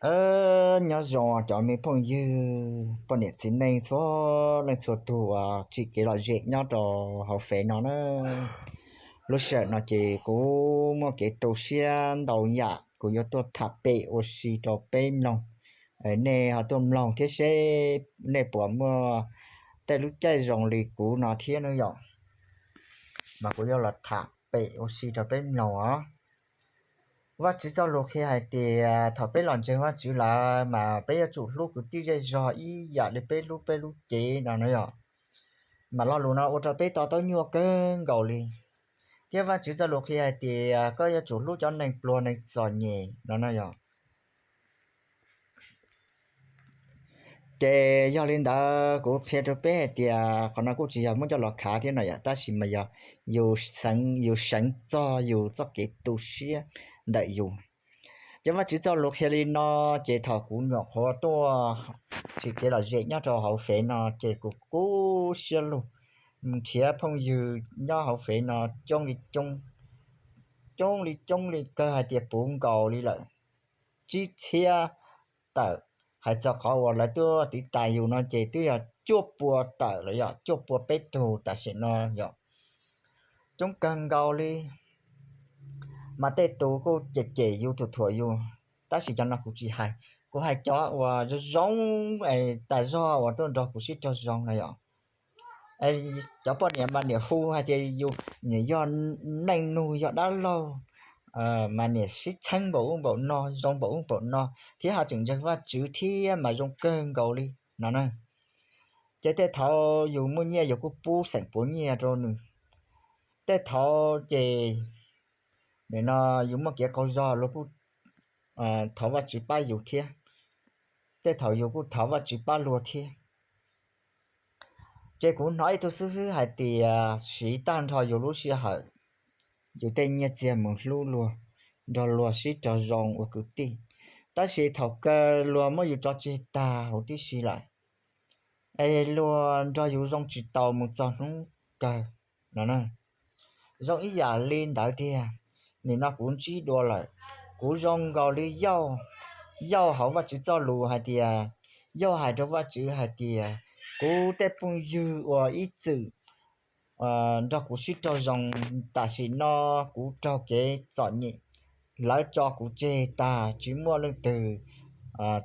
Nyob zoo cov me phooj ywg poj niam txiv neej txhua leej txhua tus uas tsim kev lom zem nyob rau hauv fev no na. Lub sij hawm no ces kuv muaj kev tu siab ntau yam, kuv yuav tuaj tham pem ua si rau peb mloog. Nej ho tuaj mloog thiab seb nej puas muaj tej lub caij zoo li kuv no thiab no yom. Mas kuv yuav los tham pem ua si rau peb mloog os. Vajtswv txoj lus qhia hais tias thaum peb los ntseeg Vajtswv lawm mas peb yuav tsum hlub kwv tij zej zog ib yam li peb hlub peb lub cev no na yom. Mas lo lus no ua rau peb to taub nyuaj kawg nkaus li. Thiab Vajtswv txoj lus qhia hais tias koj yuav tsum hlub cov neeg pluag neeg txom nyem no na yom. Ces yog li ntawd kuv qhia rau peb hais tias qhov no kuj tsis yog muab coj los khav thiab no yom, tab sis mas yog yus seev txog yus txoj kev tu siab ntawm yus. Ces Vajtswv txoj lus qhia li no, ces thaum kuv nyuam qhuav tuaj tsim kev lom zem nyob rau hauv fev no ces kuv kub siab lug mus nrhiav phooj ywg nyob hauv fev no coob li coob, coob li coob li kawg hais tias puv nkaus li lawm, tsib txhiab tawm. Hais txog qhov uas lawv tuaj tiv tas yus no ces twb yog cuaj pua tawm lawm yom, cuaj pua peb tug tam sim no yom, coob kawg nkaus li. Mas tej tus kuj cem cem yus thuam thuam yus, tab sis cov no kuv tsis hais, kuv hais cov uas zoo zoo tas zog uas tuaj nrog kuv sib raug zoo na yom. Cov poj niam mas niam hu hais tias yus niam yog neej nug yog dab laug, mas niam sib txheeb npaum ub npaum no, zoo npaum ub npaum no, thiab ho tseem ntseeg Vajtswv thiab mas zoo kawg nkaus li no na. Ces tej thaum yus muaj nyiaj yus kuj pub xeem puav nyiaj rau nws. Tej thaum ces nim no yus muaj kev qaug zog luag kuj thov Vajtswv pab yus thiab, tej thaum yus kuj thov Vajtswv pab luag thiab. Ces kuv hnov ib tug xib hwb hais tias siv tag nrho yus lub sij hawm, yus tej nyiaj txiag mus hlub luag, nrog luag sib raug zoo ua kwv tij, tab sis thaum kawg luag muab yus tso tseg tag huv tib si lawm, es luag nrog yus zoo tsis taus mus txog hnub kawg no. Zoo ib yam li ntawd tiag, nim no kuv ntsib dua lawm, kuv zoo nkaus li Yauj, Yauj hauv Vajtswv txoj lus hais tias, Yauj hais rau Vajtswv hais tias, kuv tej phooj ywg uas ib txwm nrog kuv sib raug zoo, tam sim no kuv raug kev txom nyem, lawv tso kuv tseg tag tsis muaj leej twg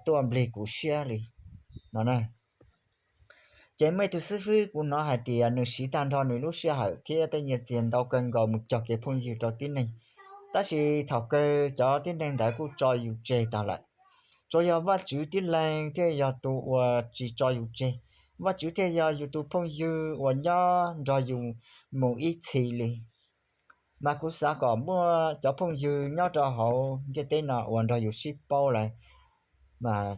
tuaj nplig kuv siab li no. Ces muaj ib tug xib hwb kuv hnov hais tias nws siv tag nrho nws lub sij hawm thiab tej nyiaj txiag ntau kawg nkaus mus cog kev phooj ywg rau tib neeg, tab sis thaum kawg cov tib neeg ntawd kuj tso yus tseg tag lawm. Tsuas yog Vajtswv tib leeg thiaj yog tus uas tsis tso yus tseg, Vajtswv thiaj yog yus tus phooj ywg uas nyob nrog yus mus ib txhis li. Mas kuv xav kom muaj cov phooj ywg nyob rau hauv ntiaj teb no uas nrog yus sib paub lawm, mas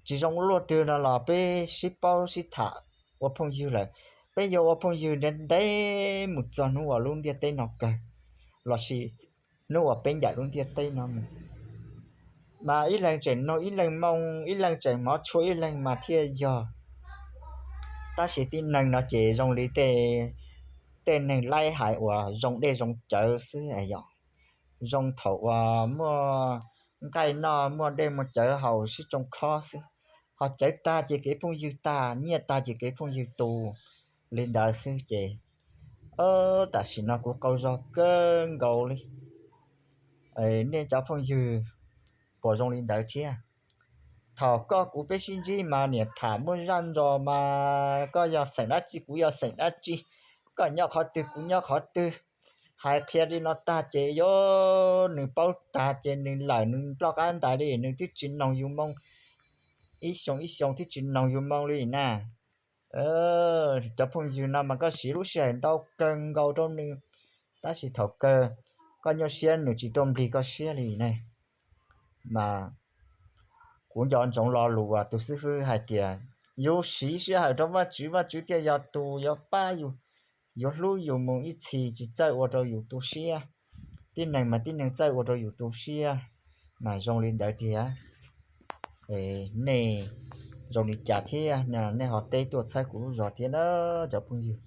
tsis zoo luaj twg no los peb sib paub sib tham ua phooj ywg lawm, peb yuav ua phooj ywg ntev ntev mus txog hnub uas lub ntiaj teb no kawg, lossis hnub uas peb ncaim lub ntiaj teb no mus. Mas ib leeg tseem nug ib leeg moo, ib leeg tseem hmov tshua ib leeg mas thiaj yog. Tab sis tib neeg no ces zoo li tej neeg laib hais uas zoo dej zoo cawv xwb yom. Zoo thaum uas muaj nqaij noj muaj dej muaj cawv haus sib tsoo khob xwb, ho cawv tag ces kev phooj ywg tag, nyiaj tag ces kev phooj ywg tu li ntawd xwb ces tam sim no kuv qaug zog kawg nkaus li. Nej cov phooj ywg puas zoo li ntawd thiab? Thaum koj kuv peb sib ntsib mas niam tham muaj zaj ntso mas koj yog xeem dab tsi kuv yog xeem dab tsi, koj nyob qhov twg kuv nyob qhov twg, hais qhia li no tag ces yog nws paub tag ces nws lawm nws ploj qab ntais li, nws twb tsis noog yus moo, ib xyoo ib xyoo twb tsis noog yus moo li na. Cov phooj ywg no mas koj siv lub sij hawm ntau kawg nkaus rau nws, tab sis thaum kawg koj nyuaj siab nws tsis tuaj nplig koj siab li ne. Mas kuv nco ntsoov lo lus uas tus xib fwb hais tias, yus siv sij hawm rau Vajtswv, Vajtswv thiaj yog tus yuav pab yus, yuav hlub yus mus ib txhis, tsis txawj ua rau yus tu siab. Tib neeg mas tib neeg txawj ua rau yus tu siab, mas zoo li ntawd tiag. Nej zoo li cas thiab, nej ho teb tuaj txhawb kuv lub zog thiab na cov phooj ywg.